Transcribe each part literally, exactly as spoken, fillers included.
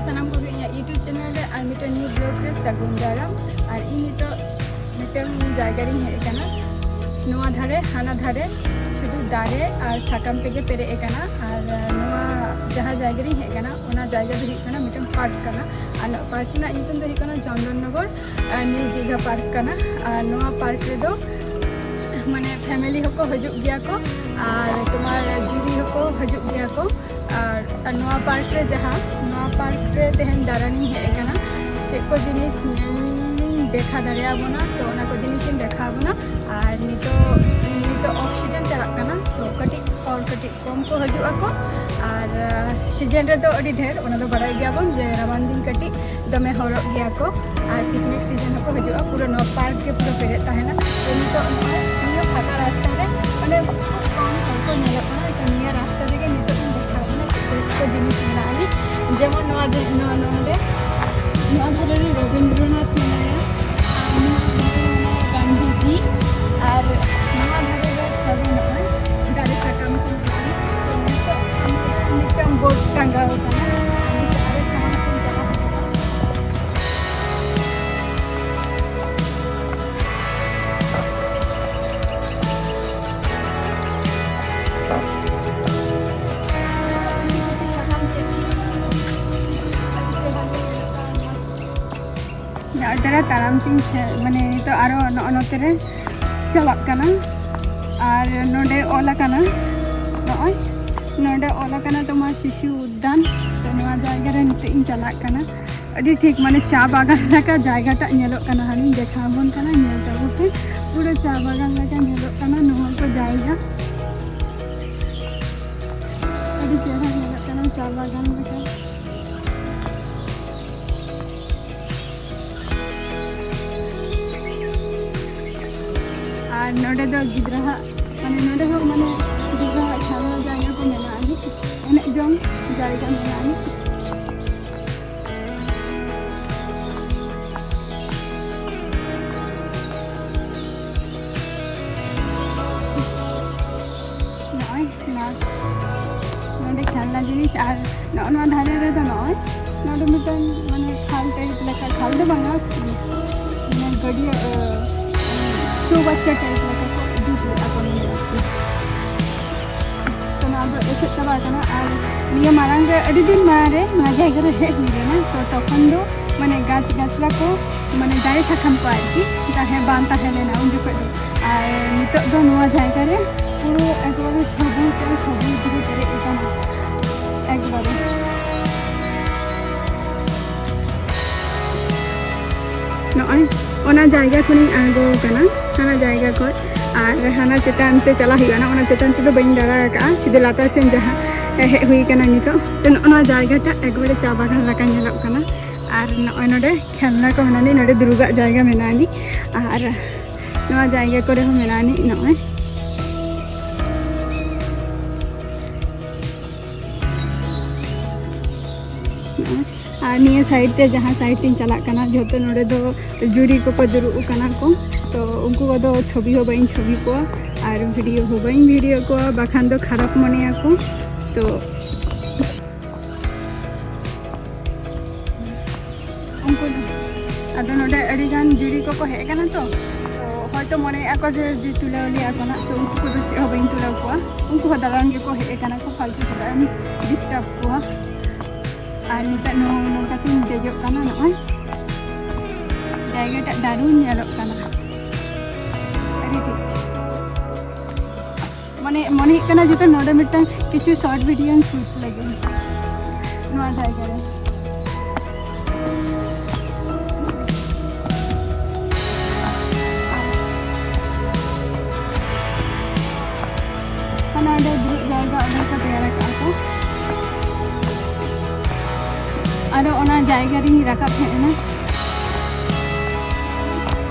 ᱥᱟᱱᱟᱢ ᱠᱚᱜᱮ ᱤᱧᱟᱹᱜ YouTube channel ᱨᱮ ᱟᱨ ᱢᱤᱫᱴᱟᱝ new vlog ᱨᱮ ᱥᱟᱹᱜᱩᱱ ᱫᱟᱨᱟᱢ᱾ ᱟᱨ ᱤᱧ ᱱᱤᱛᱚᱜ ᱢᱤᱫᱴᱟᱝ ᱡᱟᱭᱜᱟ ᱨᱤᱧ ᱦᱮᱡ ᱟᱠᱟᱱᱟ, ᱱᱚᱣᱟ ᱫᱷᱟᱨᱮ ᱦᱟᱱᱟ ᱫᱷᱟᱨᱮ ᱥᱩᱫᱷᱩ ᱫᱟᱨᱮ ᱟᱨ ᱥᱟᱠᱟᱢ ᱛᱮᱜᱮ ᱯᱮᱨᱮᱡ ᱟᱠᱟᱱᱟ᱾ ᱟᱨ ᱱᱚᱣᱟ ᱡᱟᱦᱟᱸ ᱡᱟᱭᱜᱟ ᱨᱤᱧ ᱦᱮᱡ ᱟᱠᱟᱱᱟ, ᱚᱱᱟ ᱡᱟᱭᱜᱟ ᱫᱚ ᱦᱩᱭᱩᱜ ᱠᱟᱱᱟ ᱢᱤᱫᱴᱟᱝ park ᱠᱟᱱᱟ᱾ ᱟᱨ ᱱᱚᱣᱟ park ᱨᱮᱱᱟᱜ ᱧᱩᱛᱩᱢ ᱫᱚ ᱦᱩᱭᱩᱜ ᱠᱟᱱᱟ ᱪᱚᱱᱫᱚᱱ ᱱᱚᱜᱚᱨ, ᱟᱨ new ᱫᱤᱜᱷᱟ park ᱠᱟᱱᱟ᱾ ᱟᱨ ᱱᱚᱣᱟ park ᱨᱮᱫᱚ ᱢᱟᱱᱮ family ᱦᱚᱸᱠᱚ ᱦᱤᱡᱩᱜ ᱜᱮᱭᱟ ᱠᱚ, ᱟᱨ ᱛᱳᱢᱟᱨ ᱡᱩᱨᱤ ᱦᱚᱸᱠᱚ ᱦᱤᱡᱩᱜ ᱜᱮᱭᱟ ᱠᱚ᱾ ᱟᱨ, ᱟᱨ ᱱᱚᱣᱟ park ᱨᱮ ᱡᱟᱦᱟᱸ, ᱱᱚᱣᱟ park ᱨᱮ ᱛᱮᱦᱮᱧ ᱫᱟᱬᱟᱱᱤᱧ ᱦᱮᱡ ᱟᱠᱟᱱᱟ, ᱪᱮᱫ ᱠᱚ ᱡᱤᱱᱤᱥ ᱧᱮᱞᱤᱧ ᱫᱮᱠᱷᱟ ᱫᱟᱲᱮᱭᱟᱵᱚᱱᱟ, ᱛᱚ ᱚᱱᱟ ᱠᱚ ᱡᱤᱱᱤᱥᱤᱧ ᱫᱮᱠᱷᱟᱣ ᱵᱚᱱᱟ᱾ ᱟᱨ ᱱᱤᱛᱚᱜ, ᱱᱤᱛᱚᱜ off season ᱪᱟᱞᱟᱜ ᱠᱟᱱᱟ, ᱛᱚ ᱠᱟᱹᱴᱤᱡ ᱦᱚᱲ ᱠᱟᱹᱴᱤᱡ ᱠᱚᱢ ᱠᱚ ᱦᱤᱡᱩᱜ ᱟᱠᱚ᱾ ᱟᱨ, ᱟᱨ season ᱨᱮᱫᱚ ᱟᱹᱰᱤ ᱰᱷᱮᱨ, ᱚᱱᱟ ᱫᱚ ᱵᱟᱲᱟᱭ ᱜᱮᱭᱟᱵᱚᱱ ᱡᱮ ᱨᱟᱵᱟᱝ ᱫᱤᱱ ᱠᱟᱹᱴᱤᱡ ᱫᱚᱢᱮ ᱦᱚᱲᱚᱜ ᱜᱮᱭᱟ ᱠᱚ᱾ ᱟᱨ picnic season ᱦᱚᱸᱠᱚ ᱦᱤᱡᱩᱜᱼᱟ᱾ ᱯᱩᱨᱟᱹ ᱱᱚᱣᱟ park ᱜᱮ ᱯᱩᱨᱟᱹ ᱯᱮᱨᱮᱡ ᱛᱟᱦᱮᱱᱟ᱾ ᱛᱚ ᱱᱤᱛᱚᱜ ᱱᱚᱜᱼᱚᱭ ᱱᱤᱭᱟᱹ ᱯᱷᱟᱸᱠᱟ ᱨᱟᱥᱛᱟ ᱨᱮ ᱢᱟᱱᱮ ᱠᱷᱩᱵ ᱠᱚᱢ ᱦᱚᱲ ᱠᱚ ᱧᱮᱞᱚᱜ ᱠᱟᱱᱟ᱾ ᱛᱚ ᱱᱤᱭᱟᱹ ᱨᱟᱥᱛᱟ ᱨᱮᱜᱮ ᱱᱤᱛᱚᱜ ᱤᱧ ᱫᱮᱠᱷᱟᱣ ᱵᱚᱱᱟ ᱪᱮᱫ ᱠᱚ ᱡᱤᱱᱤᱥ ᱢᱮᱱᱟᱜᱼᱟ᱾ ᱡᱮᱢᱚᱱ ᱱᱚᱣᱟ ᱡᱮ, ᱱᱚᱣᱟ ᱱᱚᱰᱮ, ᱱᱚᱣᱟ ᱫᱷᱟᱨᱮ ᱨᱮ ᱨᱚᱵᱤᱱᱫᱨᱚᱱᱟᱛᱷ ᱢᱮᱱᱟᱭᱟ, ᱟᱨ ᱱᱚᱣᱟ ᱫᱷᱟᱨᱮ ᱨᱮ ᱢᱮᱱᱟᱭᱟ ᱜᱟᱱᱫᱷᱤᱡᱤ, ᱟᱨ ᱱᱚᱣᱟ ᱫᱷᱟᱨᱮ ᱨᱮ ᱥᱟᱹᱨᱤ ᱱᱚᱜᱼᱚᱭ ᱫᱟᱨᱮ ᱥᱟᱠᱟᱢ ᱠᱚ ᱢᱮᱱᱟᱜᱼᱟ᱾ ᱛᱚ ᱱᱤᱛᱚᱜ ᱱᱚᱰᱮ ᱢᱤᱫᱴᱟᱝ board ᱴᱟᱸᱜᱟᱣ ᱟᱠᱟᱱᱟ᱾ ᱟᱨ ᱱᱤᱛᱚᱜ ᱟᱨᱚ ᱥᱟᱢᱟᱝ ᱥᱮᱫ ᱪᱟᱞᱟᱜ ᱦᱩᱭᱩᱜᱼᱟ᱾ ᱡᱟᱦᱟᱸ ᱫᱟᱨᱟ ᱛᱟᱲᱟᱢ ᱛᱤᱧ ᱥᱮ-, ᱢᱟᱱᱮ ᱱᱤᱛᱚᱜ ᱟᱨᱚ ᱱᱚᱜᱼᱚ ᱱᱚᱛᱮ ᱨᱮ ᱪᱟᱞᱟᱜ ᱠᱟᱱᱟ᱾ ᱟᱨ ᱱᱚᱰᱮ ᱚᱞ ᱟᱠᱟᱱᱟ, ᱱᱚᱜᱼᱚᱭ ᱱᱚᱰᱮ ᱚᱞ ᱟᱠᱟᱱᱟ ᱛᱳᱢᱟᱨ ᱥᱤᱥᱩ ᱩᱫᱽᱫᱟᱱ᱾ ᱛᱚ ᱱᱚᱣᱟ ᱡᱟᱭᱜᱟ ᱨᱮ ᱱᱤᱛᱚᱜ ᱤᱧ ᱪᱟᱞᱟᱜ ᱠᱟᱱᱟ᱾ ᱟᱹᱰᱤ ᱴᱷᱤᱠ ᱢᱟᱱᱮ ᱪᱟ ᱵᱟᱜᱟᱱ ᱞᱮᱠᱟ ᱡᱟᱭᱜᱟᱴᱟᱜ ᱧᱮᱞᱚᱜ ᱠᱟᱱᱟ᱾ ᱦᱟᱱᱮᱧ ᱫᱮᱠᱷᱟᱣ ᱟᱵᱚᱱ ᱠᱟᱱᱟ, ᱧᱮᱞ ᱛᱟᱵᱚᱱ ᱯᱮ᱾ ᱯᱩᱨᱟᱹ ᱪᱟ ᱵᱟᱜᱟᱱ ᱞᱮᱠᱟ ᱧᱮᱞᱚᱜ ᱠᱟᱱᱟ ᱱᱚᱣᱟ ᱠᱚ ᱡᱟᱭᱜᱟ᱾ ᱟᱹᱰᱤ ᱪᱮᱦᱨᱟ ᱧᱮᱞᱚᱜ ᱠᱟᱱᱟ ᱪᱟ ᱵᱟᱜᱟᱱ ᱞᱮᱠᱟ᱾ ᱟᱨ ᱱᱚᱰᱮ ᱫᱚ ᱜᱤᱫᱽᱨᱟᱹᱣᱟᱜ, ᱢᱟᱱᱮ ᱱᱚᱰᱮ ᱦᱚᱸ ᱢᱟᱱᱮ ᱜᱤᱫᱽᱨᱟᱹᱣᱟᱜ ᱠᱷᱮᱞᱱᱟ ᱡᱟᱭᱜᱟ ᱠᱚ ᱢᱮᱱᱟᱜᱼᱟ, ᱮᱱᱮᱡ ᱡᱚᱝ ᱡᱟᱭᱜᱟ ᱢᱮᱱᱟᱜᱼᱟ᱾ ᱱᱚᱜᱼᱚᱭ ᱱᱚᱣᱟ, ᱱᱚᱰᱮ ᱠᱷᱮᱞᱱᱟ ᱡᱤᱱᱤᱥ, ᱟᱨ ᱱᱚᱜᱼᱚ ᱱᱚᱣᱟ ᱫᱷᱟᱨᱮ ᱨᱮᱫᱚ ᱱᱚᱜᱼᱚᱭ ᱱᱚᱰᱮ ᱢᱤᱫᱴᱟᱝ ᱢᱟᱱᱮ ᱠᱷᱟᱞ ᱴᱟᱭᱤᱯ ᱞᱮᱠᱟ, ᱠᱷᱟᱞ ᱫᱚ ᱵᱟᱝᱟ, ᱢᱟᱱᱮ ᱜᱟᱹᱰᱭᱟᱹ, ᱟᱹ, ᱪᱳᱣᱵᱟᱪᱪᱟ ᱴᱟᱭᱤᱯ ᱞᱮᱠᱟ ᱠᱚ ᱡᱩᱛ ᱞᱮᱫᱼᱟ ᱠᱚ ᱱᱚᱰᱮ ᱟᱨᱠᱤ᱾ ᱛᱚ ᱱᱚᱣᱟ ᱫᱚ ᱮᱥᱮᱫ ᱪᱟᱵᱟ ᱟᱠᱟᱱᱟ᱾ ᱟᱨ ᱱᱤᱭᱟᱹ ᱢᱟᱲᱟᱝ ᱨᱮ, ᱟᱹᱰᱤ ᱫᱤᱱ ᱢᱟᱲᱟᱝ ᱨᱮ ᱱᱚᱣᱟ ᱡᱟᱭᱜᱟ ᱨᱮ ᱦᱮᱡ ᱦᱩᱭ ᱞᱮᱱᱟ, ᱛᱚ ᱛᱚᱠᱷᱚᱱ ᱫᱚ ᱢᱟᱱᱮ ᱜᱟᱪᱷ ᱜᱟᱪᱷᱞᱟ ᱠᱚ, ᱢᱟᱱᱮ ᱫᱟᱨᱮ ᱥᱟᱠᱟᱢ ᱠᱚ ᱟᱨᱠᱤ ᱛᱟᱦᱮᱸ, ᱵᱟᱝ ᱛᱟᱦᱮᱸ ᱞᱮᱱᱟ ᱩᱱ ᱡᱚᱠᱷᱚᱱ ᱫᱚ᱾ ᱟᱨ ᱱᱤᱛᱚᱜ ᱫᱚ ᱱᱚᱣᱟ ᱡᱟᱭᱜᱟ ᱨᱮ ᱯᱩᱨᱟᱹ ᱮᱠᱵᱟᱨᱮ ᱥᱚᱵᱩᱡ ᱟᱨ ᱥᱚᱵᱩᱡ ᱛᱮᱜᱮ ᱯᱮᱨᱮᱡ ᱟᱠᱟᱱᱟ ᱮᱠᱵᱟᱨᱮ᱾ ᱱᱚᱜᱼᱚᱭ ᱚᱱᱟ ᱡᱟᱭᱜᱟ ᱠᱷᱚᱱᱤᱧ ᱟᱬᱜᱚ ᱟᱠᱟᱱᱟ, ᱦᱟᱱᱟ ᱡᱟᱭᱜᱟ ᱠᱷᱚᱱ᱾ ᱟᱨ ᱦᱟᱱᱟ ᱪᱮᱛᱟᱱ ᱛᱮ ᱪᱟᱞᱟᱜ ᱦᱩᱭᱩᱜᱼᱟ, ᱚᱱᱟ ᱪᱮᱛᱟᱱ ᱛᱮᱫᱚ ᱵᱟᱹᱧ ᱫᱟᱬᱟ ᱟᱠᱟᱫᱼᱟ, ᱥᱤᱫᱷᱟᱹ ᱞᱟᱛᱟᱨ ᱥᱮᱱ ᱡᱟᱦᱟᱸ ᱦᱮᱡ ᱦᱩᱭ ᱟᱠᱟᱱᱟ ᱱᱤᱛᱚᱜ᱾ ᱛᱚ ᱱᱚᱜᱼᱚ ᱱᱚᱣᱟ ᱡᱟᱭᱜᱟᱴᱟᱜ ᱮᱠᱵᱟᱨᱮ ᱪᱟ ᱵᱟᱜᱟᱱ ᱞᱮᱠᱟ ᱧᱮᱞᱚᱜ ᱠᱟᱱᱟ᱾ ᱟᱨ ᱱᱚᱜᱼᱚᱭ ᱱᱚᱰᱮ ᱠᱷᱮᱞᱱᱟ ᱠᱚ ᱢᱮᱱᱟᱜᱼᱟ, ᱱᱚᱰᱮ ᱫᱩᱲᱩᱵᱟᱜ ᱡᱟᱭᱜᱟ ᱢᱮᱱᱟᱜᱼᱟ᱾ ᱟᱨ ᱱᱚᱣᱟ ᱡᱟᱭᱜᱟ ᱠᱚᱨᱮ ᱦᱚᱸ ᱢᱮᱱᱟᱜᱼᱟ ᱱᱚᱜᱼᱚᱭ᱾ ᱟᱨ ᱱᱤᱭᱟᱹ ᱥᱟᱭᱤᱰ ᱛᱮ, ᱡᱟᱦᱟᱸ ᱥᱟᱭᱤᱰ ᱛᱤᱧ ᱪᱟᱞᱟᱜ ᱠᱟᱱᱟ, ᱡᱷᱚᱛᱚ ᱱᱚᱰᱮ ᱫᱚ ᱡᱩᱨᱤ ᱠᱚᱠᱚ ᱫᱩᱲᱩᱵ ᱟᱠᱟᱱᱟ ᱠᱚ᱾ ᱛᱚ ᱩᱱᱠᱩ ᱠᱚᱫᱚ ᱪᱷᱚᱵᱤ ᱦᱚᱸ ᱵᱟᱹᱧ ᱪᱷᱚᱵᱤ ᱠᱚᱣᱟ ᱟᱨ ᱵᱷᱤᱰᱤᱭᱳ ᱦᱚᱸ ᱵᱟᱹᱧ ᱵᱷᱤᱰᱤᱭᱳ ᱠᱚᱣᱟ, ᱵᱟᱠᱷᱟᱱ ᱫᱚ ᱠᱷᱟᱨᱟᱯ ᱢᱚᱱᱮᱭᱟᱠᱚ᱾ ᱛᱚ ᱩᱱᱠᱩ ᱟᱫᱚ ᱱᱚᱰᱮ ᱟᱹᱰᱤ ᱜᱟᱱ ᱡᱩᱨᱤ ᱠᱚᱠᱚ ᱦᱮᱡ ᱟᱠᱟᱱᱟ ᱛᱚ, ᱛᱚ ᱦᱚᱭᱛᱚ ᱢᱚᱱᱮᱭᱮᱫᱼᱟ ᱠᱚ ᱡᱮ, ᱡᱮ ᱛᱩᱞᱟᱹᱣ ᱞᱮᱭᱟ ᱠᱚ ᱱᱟᱜ, ᱛᱚ ᱩᱱᱠᱩ ᱠᱚᱫᱚ ᱪᱮᱫ ᱦᱚᱸ ᱵᱟᱹᱧ ᱛᱩᱞᱟᱹᱣ ᱠᱚᱣᱟ᱾ ᱩᱱᱠᱩ ᱦᱚᱸ ᱫᱟᱬᱟᱱ ᱜᱮᱠᱚ ᱦᱮᱡ ᱟᱠᱟᱱᱟ ᱠᱚ, ᱯᱷᱟᱞᱛᱩ ᱪᱮᱫᱟᱜ ᱮᱢ ᱰᱤᱥᱴᱟᱵᱽ ᱠᱚᱣᱟ᱾ ᱟᱨ ᱱᱤᱛᱚᱜ ᱱᱚ-, ᱱᱚᱝᱠᱟ ᱛᱤᱧ ᱫᱮᱡᱚᱜ ᱠᱟᱱᱟ᱾ ᱱᱚᱜᱼᱚᱭ ᱡᱟᱭᱜᱟᱴᱟᱜ ᱫᱟᱨᱩᱱ ᱧᱮᱞᱚᱜ ᱠᱟᱱᱟ, ᱟᱹᱰᱤ ᱴᱷᱤᱠ᱾ ᱢᱟᱱᱮ ᱢᱚᱱᱮ ᱦᱩᱭᱩᱜ ᱠᱟᱱᱟ ᱡᱚᱛᱚ ᱱᱚᱰᱮ ᱢᱤᱫᱴᱟᱝ ᱠᱤᱪᱷᱩ ᱥᱚᱨᱴ ᱵᱷᱤᱰᱤᱭᱳᱧ ᱥᱩᱴ ᱞᱟᱹᱜᱤᱫ ᱱᱚᱣᱟ ᱡᱟᱭᱜᱟ ᱨᱮ᱾ ᱦᱟᱱᱟ ᱚᱸᱰᱮ ᱫᱩᱲᱩᱵ ᱡᱟᱭᱜᱟ ᱚᱸᱰᱮ ᱠᱚ ᱛᱮᱭᱟᱨ ᱟᱠᱟᱫᱼᱟ ᱠᱚ᱾ ᱟᱨᱚ ᱚᱱᱟ ᱡᱟᱭᱜᱟ ᱨᱤᱧ ᱨᱟᱠᱟᱵ ᱦᱮᱡ ᱮᱱᱟ᱾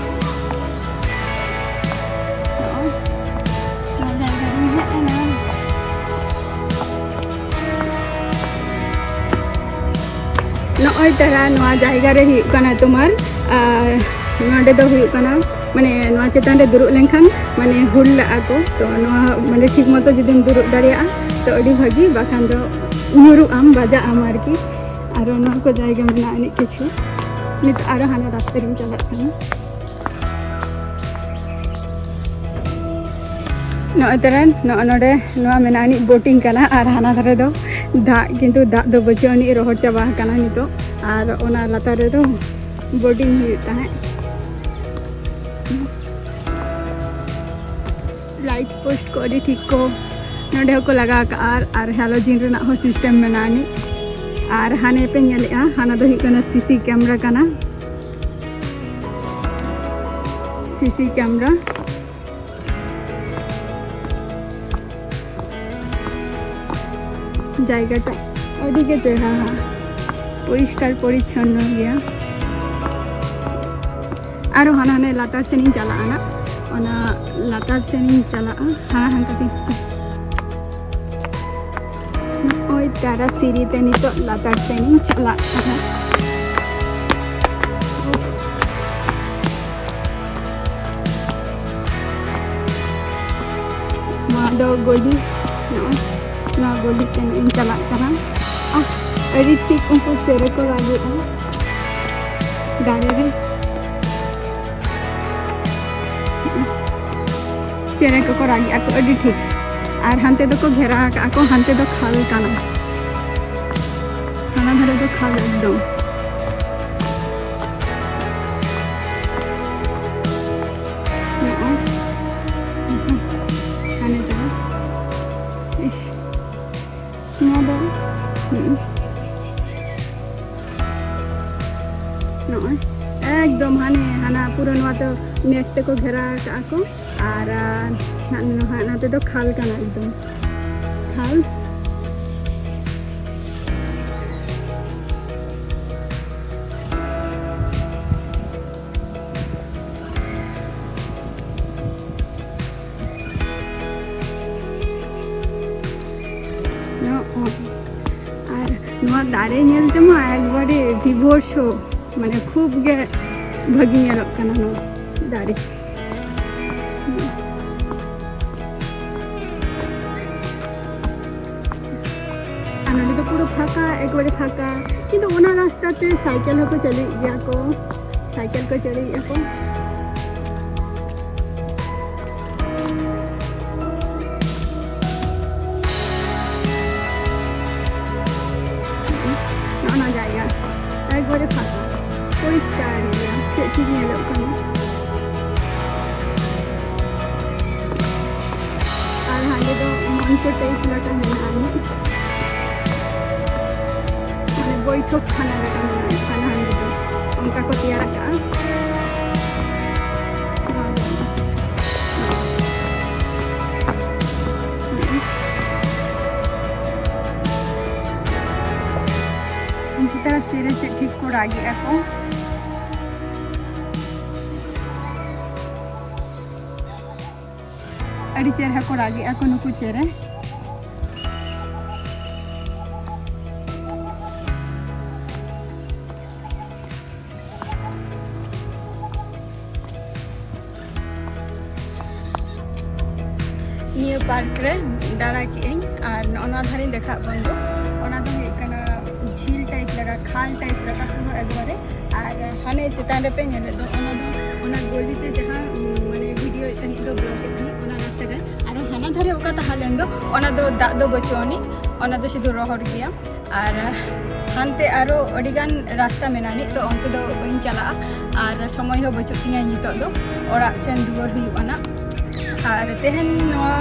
ᱱᱚᱜᱼᱚᱭ, ᱱᱚᱣᱟ ᱡᱟᱭᱜᱟ ᱨᱤᱧ ᱦᱮᱡ ᱮᱱᱟ᱾ ᱱᱚᱜᱼᱚᱭ ᱛᱟᱨᱟ ᱱᱚᱣᱟ ᱡᱟᱭᱜᱟ ᱨᱮ ᱦᱩᱭᱩᱜ ᱠᱟᱱᱟ ᱛᱳᱢᱟᱨ, ᱟᱨ ᱱᱚᱰᱮ ᱫᱚ ᱦᱩᱭᱩᱜ ᱠᱟᱱᱟ, ᱢᱟᱱᱮ ᱱᱚᱣᱟ ᱪᱮᱛᱟᱱ ᱨᱮ ᱫᱩᱲᱩᱵ ᱞᱮᱱᱠᱷᱟᱱ ᱢᱟᱱᱮ ᱦᱩᱞ ᱞᱟᱜᱼᱟ ᱠᱚ᱾ ᱛᱚ ᱱᱚᱣᱟ ᱢᱟᱱᱮ ᱴᱷᱤᱠ ᱢᱚᱛᱚ ᱡᱩᱫᱤᱢ ᱫᱩᱲᱩᱵ ᱫᱟᱲᱮᱭᱟᱜᱼᱟ ᱛᱚ ᱟᱹᱰᱤ ᱵᱷᱟᱹᱜᱤ, ᱵᱟᱠᱷᱟᱱ ᱫᱚ ᱧᱩᱨᱩᱜ ᱟᱢ, ᱵᱟᱡᱟᱜ ᱟᱢ ᱟᱨᱠᱤ᱾ ᱟᱨᱚ ᱱᱚᱣᱟ ᱠᱚ ᱡᱟᱭᱜᱟ ᱢᱮᱱᱟᱜᱼᱟ ᱟᱹᱱᱤᱡ ᱠᱤᱪᱷᱩ᱾ ᱱᱤᱛ ᱟᱨᱚ ᱦᱟᱱᱟ ᱨᱟᱥᱛᱟ ᱨᱤᱧ ᱪᱟᱞᱟᱜ ᱠᱟᱱᱟ᱾ ᱱᱚᱜᱼᱚᱭ ᱛᱚᱨᱟ ᱱᱚᱜᱼᱚ ᱱᱚᱰᱮ ᱱᱚᱣᱟ ᱢᱮᱱᱟᱜ ᱟᱹᱱᱤᱡ ᱵᱳᱴᱤᱝ ᱠᱟᱱᱟ, ᱟᱨ ᱦᱟᱱᱟ ᱫᱷᱟᱨᱮ ᱫᱚ ᱫᱟᱜ, ᱠᱤᱱᱛᱩ ᱫᱟᱜ ᱫᱚ ᱵᱟᱹᱪᱩᱜ ᱟᱹᱱᱤᱡ, ᱨᱚᱦᱚᱲ ᱪᱟᱵᱟ ᱟᱠᱟᱱᱟ ᱱᱤᱛᱚᱜ᱾ ᱟᱨ ᱚᱱᱟ ᱞᱟᱛᱟᱨ ᱨᱮᱫᱚ ᱵᱳᱴᱤᱝ ᱦᱩᱭᱩᱜ ᱛᱟᱦᱮᱸᱫ᱾ ᱞᱟᱭᱤᱴ ᱯᱳᱥᱴ ᱠᱚ ᱟᱹᱰᱤ ᱴᱷᱤᱠ ᱠᱚ ᱱᱚᱰᱮ ᱦᱚᱸᱠᱚ ᱞᱟᱜᱟᱣ ᱟᱠᱟᱫᱼᱟ, ᱟᱨ, ᱟᱨ ᱦᱮᱞᱳᱡᱮᱱ ᱨᱮᱱᱟᱜ ᱦᱚᱸ ᱥᱤᱥᱴᱮᱢ ᱢᱮᱱᱟᱜᱼᱟ ᱟᱹᱱᱤᱡ᱾ ᱟᱨ ᱦᱟᱱᱮ ᱯᱮ ᱧᱮᱞᱮᱫᱼᱟ, ᱦᱟᱱᱟ ᱫᱚ ᱦᱩᱭᱩᱜ ᱠᱟᱱᱟ ᱥᱤᱥᱤ ᱠᱮᱢᱨᱟ ᱠᱟᱱᱟ, ᱥᱤᱥᱤ ᱠᱮᱢᱨᱟ᱾ ᱡᱟᱭᱜᱟᱴᱟᱜ ᱟᱹᱰᱤ ᱜᱮ ᱪᱮᱦᱨᱟ, ᱯᱚᱨᱤᱥᱠᱟᱨ ᱯᱚᱨᱤᱪᱷᱚᱱᱱᱚ ᱜᱮᱭᱟ᱾ ᱟᱨᱚ ᱦᱟᱱᱟ ᱦᱟᱱᱮ ᱞᱟᱛᱟᱨ ᱥᱮᱱᱤᱧ ᱪᱟᱞᱟᱜᱼᱟ ᱱᱟᱜ, ᱚᱱᱟ ᱞᱟᱛᱟᱨ ᱥᱮᱱᱤᱧ ᱪᱟᱞᱟᱜᱼᱟ, ᱦᱟᱱᱟ ᱦᱟᱱᱠᱟ ᱛᱮ᱾ ᱱᱚᱜᱼᱚᱭ ᱛᱟᱨᱟ ᱥᱤᱲᱤ ᱛᱮ ᱱᱤᱛᱚᱜ ᱞᱟᱛᱟᱨ ᱥᱮᱱᱤᱧ ᱪᱟᱞᱟᱜ ᱠᱟᱱᱟ᱾ ᱱᱚᱣᱟ ᱫᱚ ᱜᱚᱞᱤ, ᱱᱚᱜᱼᱚᱭ ᱱᱚᱣᱟ ᱜᱚᱞᱤ ᱛᱮ ᱱᱚᱜᱼᱚᱭ ᱤᱧ ᱪᱟᱞᱟᱜ ᱠᱟᱱᱟ᱾ ᱟᱦ, ᱟᱹᱰᱤ ᱴᱷᱤᱠ ᱩᱱᱠᱩ ᱪᱮᱬᱮ ᱠᱚ ᱨᱟᱜᱮᱜᱼᱟ ᱫᱟᱨᱮ ᱨᱮ᱾ ᱪᱮᱬᱮ ᱠᱚᱠᱚ ᱨᱟᱜᱮᱜᱼᱟ ᱠᱚ ᱟᱹᱰᱤ ᱴᱷᱤᱠ᱾ ᱟᱨ ᱦᱟᱱᱛᱮ ᱫᱚᱠᱚ ᱜᱷᱮᱨᱟ ᱟᱠᱟᱜᱼᱟ ᱠᱚ, ᱦᱟᱱᱛᱮ ᱫᱚ ᱠᱷᱟᱞ ᱠᱟᱱᱟ, ᱦᱟᱱᱟ ᱫᱷᱟᱨᱮ ᱫᱚ ᱠᱷᱟᱞ ᱮᱠᱫᱚᱢ᱾ ᱱᱚᱜᱼᱚᱭ᱾ ᱦᱟᱱᱮ ᱛᱚᱨᱟ᱾ ᱤᱥ᱾ ᱱᱚᱣᱟ ᱫᱚ, ᱦᱩᱸ᱾ ᱱᱚᱜᱼᱚᱭ᱾ ᱮᱠᱫᱚᱢ ᱦᱟᱱᱮ, ᱦᱟᱱᱟ ᱯᱩᱨᱟᱹ ᱱᱚᱣᱟ ᱫᱚ ᱱᱮᱴ ᱛᱮᱠᱚ ᱜᱷᱮᱨᱟ ᱟᱠᱟᱜᱼᱟ ᱠᱚ᱾ ᱟᱨ, ᱟᱨ ᱱᱟ-, ᱱᱟ-, ᱱᱟᱛᱮ ᱫᱚ ᱠᱷᱟᱞ ᱠᱟᱱᱟ ᱮᱠᱫᱚᱢ᱾ ᱠᱷᱟᱞ᱾ ᱱᱚᱜᱼᱚᱭ᱾ ᱟᱨ ᱱᱚᱣᱟ ᱫᱟᱨᱮ ᱧᱮᱞ ᱛᱮᱢᱟ ᱮᱠᱵᱟᱨᱮ ᱵᱤᱵᱷᱳᱨᱥᱚ, ᱢᱟᱱᱮ ᱠᱷᱩᱵ ᱜᱮ ᱵᱷᱟᱹᱜᱤ ᱧᱮᱞᱚᱜ ᱠᱟᱱᱟ ᱱᱚᱣᱟ ᱫᱟᱨᱮ᱾ ᱟᱨ ᱱᱚᱰᱮ ᱫᱚ ᱯᱩᱨᱟᱹ ᱯᱷᱟᱸᱠᱟ, ᱮᱠᱵᱟᱨᱮ ᱯᱷᱟᱸᱠᱟ᱾ ᱠᱤᱱᱛᱩ ᱚᱱᱟ ᱨᱟᱥᱛᱟ ᱛᱮ ᱥᱟᱭᱠᱮᱞ ᱦᱚᱸᱠᱚ ᱪᱟᱹᱞᱩᱭᱮᱫ ᱜᱮᱭᱟ ᱠᱚ, ᱥᱟᱭᱠᱮᱞ ᱠᱚ ᱪᱟᱹᱞᱩᱭᱮᱫᱼᱟ ᱠᱚ᱾ ᱱᱚᱜᱼᱚ ᱱᱚᱣᱟ ᱡᱟᱭᱜᱟ ᱮᱠᱵᱟᱨᱮ ᱯᱷᱟᱸᱠᱟ, ᱯᱚᱨᱤᱥᱠᱟᱨ ᱜᱮᱭᱟ, ᱪᱮᱫ ᱴᱷᱤᱠ ᱧᱮᱞᱚᱜ ᱠᱟᱱᱟ᱾ ᱟᱨ ᱦᱟᱸᱰᱮ ᱫᱚ ᱢᱚᱧᱪᱚ type ᱞᱮᱠᱟ ᱢᱮᱱᱟᱜᱼᱟ ᱢᱤᱫ, ᱢᱟᱱᱮ ᱵᱳᱭᱴᱷᱚᱠ ᱠᱷᱟᱱᱟ ᱞᱮᱠᱟ ᱢᱮᱱᱟᱜᱼᱟ, ᱠᱷᱟᱱᱟ ᱦᱟᱸᱰᱮ ᱫᱚ ᱚᱱᱠᱟ ᱠᱚ ᱛᱮᱭᱟᱨ ᱟᱠᱟᱫᱼᱟ᱾ ᱩᱱᱠᱩ ᱛᱟᱨᱟ ᱪᱮᱬᱮ ᱪᱮᱫ ᱴᱷᱤᱠ ᱠᱚ ᱨᱟᱜᱮᱜᱼᱟ ᱠᱚ᱾ ᱟᱹᱰᱤ ᱪᱮᱨᱦᱟ ᱠᱚ ᱨᱟᱜᱮᱜᱼᱟ ᱠᱚ ᱱᱩᱠᱩ ᱪᱮᱬᱮ᱾ ᱱᱤᱭᱟᱹ park ᱨᱮ ᱫᱟᱬᱟ ᱠᱮᱜᱼᱟᱹᱧ ᱟᱨ ᱱᱚᱜᱼᱚ ᱱᱚᱣᱟ ᱫᱷᱟᱨᱮᱧ ᱫᱮᱠᱷᱟᱜ ᱵᱚᱱ ᱫᱚ, ᱚᱱᱟ ᱫᱚ ᱦᱩᱭᱩᱜ ᱠᱟᱱᱟ ᱡᱷᱤᱞ type ᱞᱮᱠᱟ, ᱠᱷᱟᱞ type ᱞᱮᱠᱟ ᱯᱩᱨᱟᱹ ᱮᱠᱵᱟᱨᱮ᱾ ᱟᱨ ᱦᱟᱱᱮ ᱪᱮᱛᱟᱱ ᱨᱮᱯᱮ ᱧᱮᱞᱮᱫ ᱫᱚ, ᱚᱱᱟ ᱫᱚ, ᱚᱱᱟ ᱜᱚᱞᱤ ᱛᱮ ᱡᱟᱦᱟᱸ, ᱩᱢ, ᱢᱟᱱᱮ video ᱮᱫ ᱛᱟᱦᱮᱸᱫ ᱫᱚ, vlog ᱮᱫ ᱛᱟᱦᱮᱸᱫ, ᱚᱱᱟ ᱨᱟᱥᱛᱟ ᱠᱟᱱᱟ᱾ ᱟᱨ ᱦᱟᱱᱟ ᱫᱷᱟᱨᱮ ᱚᱠᱟ ᱛᱟᱦᱮᱸ ᱞᱮᱱ ᱫᱚ, ᱚᱱᱟ ᱫᱚ ᱫᱟᱜ ᱫᱚ ᱵᱟᱹᱪᱩᱜ ᱟᱹᱱᱤᱡ, ᱚᱱᱟ ᱫᱚ ᱥᱩᱫᱷᱩ ᱨᱚᱦᱚᱲ ᱜᱮᱭᱟ᱾ ᱟᱨ ᱦᱟᱱᱛᱮ ᱟᱨᱚ ᱟᱹᱰᱤᱜᱟᱱ ᱨᱟᱥᱛᱟ ᱢᱮᱱᱟᱜᱼᱟ, ᱱᱤᱛ ᱫᱚ ᱚᱱᱛᱮ ᱫᱚ ᱵᱟᱹᱧ ᱪᱟᱞᱟᱜᱼᱟ᱾ ᱟᱨ ᱥᱚᱢᱚᱭ ᱦᱚᱸ ᱵᱟᱹᱪᱩᱜ ᱛᱤᱧᱟᱹ ᱱᱤᱛᱚᱜ ᱫᱚ, ᱚᱲᱟᱜ ᱥᱮᱱ ᱨᱩᱣᱟᱹᱲ ᱦᱩᱭᱩᱜᱼᱟ ᱱᱟᱜ᱾ ᱟᱨ ᱛᱮᱦᱮᱧ ᱱᱚᱣᱟ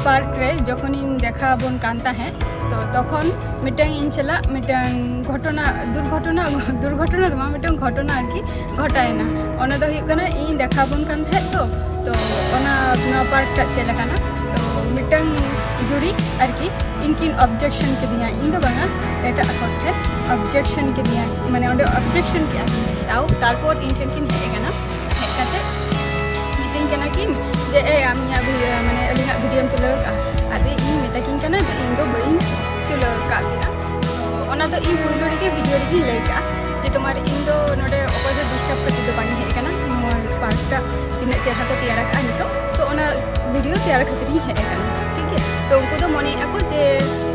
park ᱨᱮ ᱡᱚᱠᱷᱚᱱᱤᱧ ᱫᱮᱠᱷᱟ ᱟᱵᱚᱱ ᱠᱟᱱ ᱛᱟᱦᱮᱸᱫ, ᱛᱚ ᱛᱚᱠᱷᱚᱱ ᱢᱤᱫᱴᱟᱝ ᱤᱧ ᱥᱟᱞᱟᱜ ᱢᱤᱫᱴᱟᱝ ᱜᱷᱚᱴᱚᱱᱟ, ᱫᱩᱨᱜᱷᱚᱴᱚᱱᱟ, ᱫᱩᱨᱜᱷᱚᱴᱚᱱᱟ ᱫᱚ ᱵᱟᱝ, ᱢᱤᱫᱴᱟᱝ ᱜᱷᱚᱴᱚᱱᱟ ᱟᱨᱠᱤ ᱜᱷᱚᱴᱟᱣᱮᱱᱟ᱾ ᱚᱱᱟ ᱫᱚ ᱦᱩᱭᱩᱜ ᱠᱟᱱᱟ, ᱤᱧ ᱫᱮᱠᱷᱟᱣ ᱵᱚᱱ ᱠᱟᱱ ᱛᱟᱦᱮᱸᱫ ᱛᱚ, ᱛᱚ ᱚᱱᱟ, ᱱᱚᱣᱟ park ᱴᱟᱜ ᱪᱮᱫ ᱞᱮᱠᱟᱱᱟ, ᱛᱚ ᱢᱤᱫᱴᱟᱝ ᱡᱩᱨᱤ ᱟᱨᱠᱤ ᱤᱧᱠᱤᱱ objection ᱠᱤᱫᱤᱧᱟ, ᱤᱧ ᱫᱚ ᱵᱟᱝᱟ, ᱮᱴᱟᱜ ᱦᱚᱲ ᱴᱷᱮᱱ objection ᱠᱤᱫᱤᱧᱟ, ᱢᱟᱱᱮ ᱚᱸᱰᱮ objection ᱠᱮᱫᱼᱟ ᱠᱤᱱ᱾ ᱛᱟᱣ ᱛᱟᱨᱯᱚᱨ ᱤᱧ ᱴᱷᱮᱱ ᱠᱤᱱ ᱦᱮᱡ ᱟᱠᱟᱱᱟ, ᱦᱮᱡ ᱠᱟᱛᱮ ᱢᱤᱛᱟᱹᱧ ᱠᱟᱱᱟ ᱠᱤᱱ ᱡᱮ, "ᱮ, ᱟᱢ ᱤᱧᱟᱹᱜ video, ᱢᱟᱱᱮ ᱟᱹᱞᱤᱧᱟᱜ videoᱢ ᱛᱩᱞᱟᱹᱣ ᱟᱠᱟᱫᱼᱟ?" ᱟᱫᱚ ᱤᱧ ᱢᱮᱛᱟ ᱠᱤᱱ ᱠᱟᱱᱟ ᱡᱮ, "ᱤᱧ ᱫᱚ ᱵᱟᱹᱧ ᱛᱩᱞᱟᱹᱣ ᱟᱠᱟᱫ ᱵᱤᱱᱟ᱾" ᱛᱚ ᱚᱱᱟ ᱫᱚ ᱤᱧ ᱯᱩᱭᱞᱩ ᱨᱮᱜᱮ video ᱨᱮᱜᱮᱧ ᱞᱟᱹᱭ ᱠᱟᱜᱼᱟ ᱡᱮ, ᱛᱳᱢᱟᱨ, ᱤᱧ ᱫᱚ ᱱᱚᱰᱮ ᱚᱠᱚᱭ ᱫᱚ disturb ᱠᱷᱟᱹᱛᱤᱨ ᱫᱚ ᱵᱟᱹᱧ ᱦᱮᱡ ᱟᱠᱟᱱᱟ, ᱱᱚᱣᱟ park ᱴᱟᱜ ᱛᱤᱱᱟᱹᱜ ᱪᱮᱦᱨᱟ ᱠᱚ ᱛᱮᱭᱟᱨ ᱟᱠᱟᱫᱼᱟ ᱱᱤᱛᱚᱜ, ᱛᱚ ᱚᱱᱟ video ᱛᱮᱭᱟᱨ ᱠᱷᱟᱹᱛᱤᱨ ᱤᱧ ᱦᱮᱡ ᱟᱠᱟᱱᱟ, ᱴᱷᱤᱠ ᱜᱮᱭᱟ᱾ ᱛᱚ ᱩᱱᱠᱩ ᱫᱚ ᱢᱚᱱᱮᱭᱮᱫᱼᱟ ᱠᱚ ᱡᱮ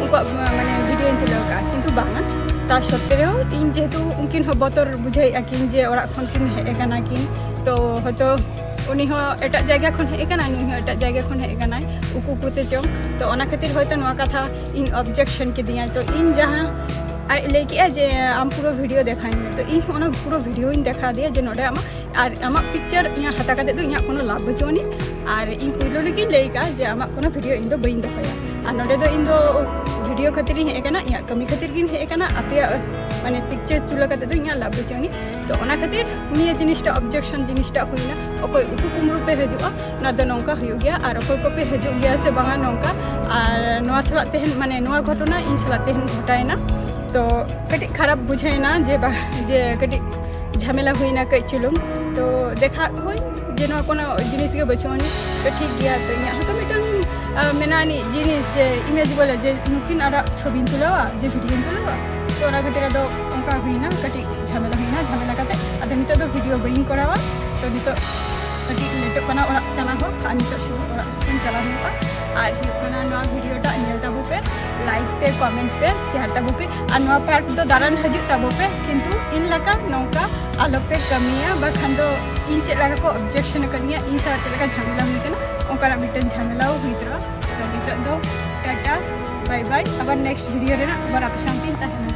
ᱩᱱᱠᱩᱣᱟᱜ, ᱢᱟᱱᱮ, ᱵᱷᱤᱰᱤᱭᱳᱧ ᱛᱩᱞᱟᱹᱣ ᱠᱟᱜᱼᱟ, ᱠᱤᱱᱛᱩ ᱵᱟᱝᱟ᱾ ᱛᱟ ᱥᱚᱛᱛᱮ ᱨᱮᱦᱚᱸ ᱤᱧ ᱡᱮᱦᱮᱛᱩ ᱩᱱᱠᱤᱱ ᱦᱚᱸ ᱵᱚᱛᱚᱨ ᱵᱩᱡᱷᱟᱹᱣᱮᱫᱼᱟ ᱠᱤᱱ ᱡᱮ ᱚᱲᱟᱜ ᱠᱷᱚᱱ ᱠᱤᱱ ᱦᱮᱡ ᱟᱠᱟᱱᱟ ᱠᱤᱱ, ᱛᱚ ᱦᱚᱭᱛᱳ ᱩᱱᱤ ᱦᱚᱸ ᱮᱴᱟᱜ ᱡᱟᱭᱜᱟ ᱠᱷᱚᱱ ᱦᱮᱡ ᱟᱠᱟᱱᱟᱭ, ᱱᱩᱭ ᱦᱚᱸ ᱮᱴᱟᱜ ᱡᱟᱭᱜᱟ ᱠᱷᱚᱱ ᱦᱮᱡ ᱟᱠᱟᱱᱟᱭ, ᱩᱠᱩ ᱩᱠᱩ ᱛᱮ ᱪᱚᱝ᱾ ᱛᱚ ᱚᱱᱟ ᱠᱷᱟᱹᱛᱤᱨ ᱦᱚᱭᱛᱳ ᱱᱚᱣᱟ ᱠᱟᱛᱷᱟ ᱤᱧ ᱚᱵᱡᱮᱠᱥᱚᱱ ᱠᱤᱫᱤᱧᱟᱭ᱾ ᱛᱚ ᱤᱧ ᱡᱟᱦᱟᱸ ᱟᱡ ᱞᱟᱹᱭ ᱠᱮᱜᱼᱟ ᱡᱮ ᱟᱢ ᱯᱩᱨᱟᱹ ᱵᱷᱤᱰᱤᱭᱳ ᱫᱮᱠᱷᱟᱣᱤᱧ ᱢᱮ, ᱛᱚ ᱤᱧ ᱦᱚᱸ ᱚᱱᱟ ᱯᱩᱨᱟᱹ ᱵᱷᱤᱰᱤᱭᱳᱧ ᱫᱮᱠᱷᱟᱣ ᱟᱫᱮᱭᱟ ᱡᱮ ᱱᱚᱰᱮ ᱟᱢᱟᱜ, ᱟᱨ ᱟᱢᱟᱜ ᱯᱤᱠᱪᱟᱨ ᱤᱧᱟᱹᱜ ᱦᱟᱛᱟᱣ ᱠᱟᱛᱮ ᱫᱚ ᱤᱧᱟᱹᱜ ᱠᱳᱱᱳ ᱞᱟᱵᱷ ᱵᱟᱹᱪᱩᱜ ᱟᱹᱱᱤᱡ᱾ ᱟᱨ ᱤᱧ ᱯᱩᱭᱞᱩ ᱨᱮᱜᱮᱧ ᱞᱟᱹᱭ ᱠᱟᱜᱼᱟ ᱡᱮ ᱟᱢᱟᱜ ᱠᱳᱱᱳ ᱵᱷᱤᱰᱤᱭᱳ ᱤᱧ ᱫᱚ ᱵᱟᱹᱧ ᱫᱚᱦᱚᱭᱟ᱾ ᱟᱨ ᱱᱚᱰᱮ ᱫᱚ ᱤᱧ ᱫᱚ ᱵᱷᱤᱰᱤᱭᱳ ᱠᱷᱟᱹᱛᱤᱨ ᱤᱧ ᱦᱮᱡ ᱟᱠᱟᱱᱟ, ᱤᱧᱟᱹᱜ ᱠᱟᱹᱢᱤ ᱠᱷᱟᱹᱛᱤᱨ ᱜᱤᱧ ᱦᱮᱡ ᱟᱠᱟᱱᱟ, ᱟᱯᱮᱭᱟᱜ ᱢᱟᱱᱮ ᱯᱤᱠᱪᱟᱨ ᱛᱩᱞᱟᱹᱣ ᱠᱟᱛᱮ ᱫᱚ ᱤᱧᱟᱹᱜ ᱞᱟᱵᱷ ᱵᱟᱹᱪᱩᱜ ᱟᱹᱱᱤᱡ᱾ ᱛᱚ ᱚᱱᱟ ᱠᱷᱟᱹᱛᱤᱨ ᱱᱤᱭᱟᱹ ᱡᱤᱱᱤᱥᱴᱟ ᱚᱵᱡᱮᱠᱥᱚᱱ ᱡᱤᱱᱤᱥᱴᱟ ᱦᱩᱭᱱᱟ᱾ ᱚᱠᱚᱭ ᱩᱠᱩ ᱠᱩᱢᱲᱩ ᱯᱮ ᱦᱤᱡᱩᱜᱼᱟ, ᱚᱱᱟ ᱫᱚ ᱱᱚᱝᱠᱟ ᱦᱩᱭᱩᱜ ᱜᱮᱭᱟ, ᱟᱨ ᱚᱠᱚᱭ ᱠᱚᱯᱮ ᱦᱤᱡᱩᱜ ᱜᱮᱭᱟ ᱥᱮ ᱵᱟᱝᱟ ᱱᱚᱝᱠᱟ᱾ ᱟᱨ ᱱᱚᱣᱟ ᱥᱟᱞᱟᱜ ᱛᱮᱦᱮᱧ ᱢᱟᱱᱮ ᱱᱚᱣᱟ ᱜᱷᱚᱴᱚᱱᱟ ᱤᱧ ᱥᱟᱞᱟᱜ ᱛᱮᱦᱮᱧ ᱜᱷᱚᱴᱟᱣᱮᱱᱟ, ᱛᱚ ᱠᱟᱹᱴᱤᱡ ᱠᱷᱟᱨᱟᱯ ᱵᱩᱡᱷᱟᱹᱣᱮᱱᱟ ᱡᱮ ᱵᱟ-, ᱡᱮ ᱠᱟᱹᱴᱤᱡ ᱡᱷᱟᱢᱮᱞᱟ ᱦᱩᱭᱱᱟ ᱠᱟᱹᱡ ᱪᱩᱞᱩᱝ᱾ ᱛᱚ ᱫᱮᱠᱷᱟᱣᱟᱫ ᱠᱚᱣᱟᱹᱧ ᱡᱮ ᱱᱚᱣᱟ ᱠᱳᱱᱳ ᱡᱤᱱᱤᱥ ᱜᱮ ᱵᱟᱹᱪᱩᱜ ᱟᱹᱱᱤᱡ, ᱛᱚ ᱴᱷᱤᱠ ᱜᱮᱭᱟ᱾ ᱛᱚ ᱤᱧᱟᱹᱜ ᱦᱚᱸᱛᱚ ᱢᱤᱫᱴᱟᱝ, ᱟᱸ, ᱢᱮᱱᱟᱜ ᱟᱹᱱᱤᱡ ᱡᱤᱱᱤᱥ ᱡᱮ ᱤᱢᱮᱡᱽ ᱵᱚᱞᱮ ᱡᱮ ᱱᱩᱠᱤᱱ ᱟᱨᱟᱜ ᱪᱷᱚᱵᱤᱧ ᱛᱩᱞᱟᱹᱣᱟ, ᱡᱮ ᱵᱷᱤᱰᱤᱭᱳᱧ ᱛᱩᱞᱟᱹᱣᱟ᱾ ᱛᱚ ᱚᱱᱟ ᱠᱷᱟᱹᱛᱤᱨ ᱟᱫᱚ ᱚᱱᱠᱟ ᱦᱩᱭᱱᱟ, ᱠᱟᱹᱴᱤᱡ ᱡᱷᱟᱢᱮᱞᱟ ᱦᱩᱭᱱᱟ᱾ ᱡᱷᱟᱢᱮᱞᱟ ᱠᱟᱛᱮ ᱟᱫᱚ ᱱᱤᱛᱚᱜ ᱫᱚ ᱵᱷᱤᱰᱤᱭᱳ ᱵᱟᱹᱧ ᱠᱚᱨᱟᱣᱟ᱾ ᱛᱚ ᱱᱤᱛᱚᱜ ᱠᱟᱹᱴᱤᱡ ᱞᱮᱴᱚᱜ ᱠᱟᱱᱟ ᱚᱲᱟᱜ ᱪᱟᱞᱟᱣ ᱦᱚᱸ, ᱟᱨ ᱱᱤᱛᱚᱜ ᱥᱩᱫᱷᱩ ᱚᱲᱟᱜ ᱥᱮᱫ ᱪᱟᱞᱟᱣ ᱦᱩᱭᱩᱜᱼᱟ᱾ ᱟᱨ ᱦᱩᱭᱩᱜ ᱠᱟᱱᱟ ᱱᱚᱣᱟ ᱵᱷᱤᱰᱤᱭᱳ ᱴᱟᱜ ᱧᱮᱞ ᱛᱟᱵᱚ ᱯᱮ, ᱞᱟᱭᱤᱠ ᱯᱮ, ᱠᱚᱢᱮᱱᱴ ᱯᱮ, ᱥᱮᱭᱟᱨ ᱛᱟᱵᱚ ᱯᱮ, ᱟᱨ ᱱᱚᱣᱟ ᱯᱟᱨᱴ ᱫᱚ ᱫᱟᱬᱟᱱ ᱦᱤᱡᱩᱜ ᱛᱟᱵᱚ ᱯᱮ, ᱠᱤᱱᱛᱩ ᱤᱧ ᱞᱮᱠᱟ ᱱᱚᱝᱠᱟ ᱟᱞᱚ ᱯᱮ ᱠᱟᱹᱢᱤᱭᱟ, ᱵᱟᱠᱷᱟᱱ ᱫᱚ ᱤᱧ ᱪᱮᱫ ᱞᱮᱠᱟ ᱠᱚ ᱚᱵᱡᱮᱠᱥᱚᱱ ᱟᱠᱟᱫᱤᱧᱟ, ᱤᱧ ᱥᱟᱞᱟᱜ ᱪᱮᱫ ᱞᱮᱠᱟ ᱡᱷᱟᱢᱮᱞᱟ ᱦᱩᱭ ᱠᱟᱱᱟ, ᱚᱱᱠᱟᱱᱟᱜ ᱢᱤᱫᱴᱮᱱ ᱡᱷᱟᱢᱮᱞᱟ ᱦᱩᱭ ᱩᱛᱟᱹᱨᱚᱜᱼᱟ᱾ ᱛᱚ ᱱᱤᱛᱚᱜ ᱫᱚ ᱴᱟᱴᱟ, ᱵᱟᱭ ᱵᱟᱭ, ᱟᱵᱟᱨ ᱱᱮᱠᱥᱴ ᱵᱷᱤᱰᱤᱭᱳ ᱨᱮᱱᱟᱜ ᱟᱵᱟᱨ ᱟᱯᱮ ᱥᱟᱶᱛᱮᱧ ᱛᱟᱦᱮᱱᱟ᱾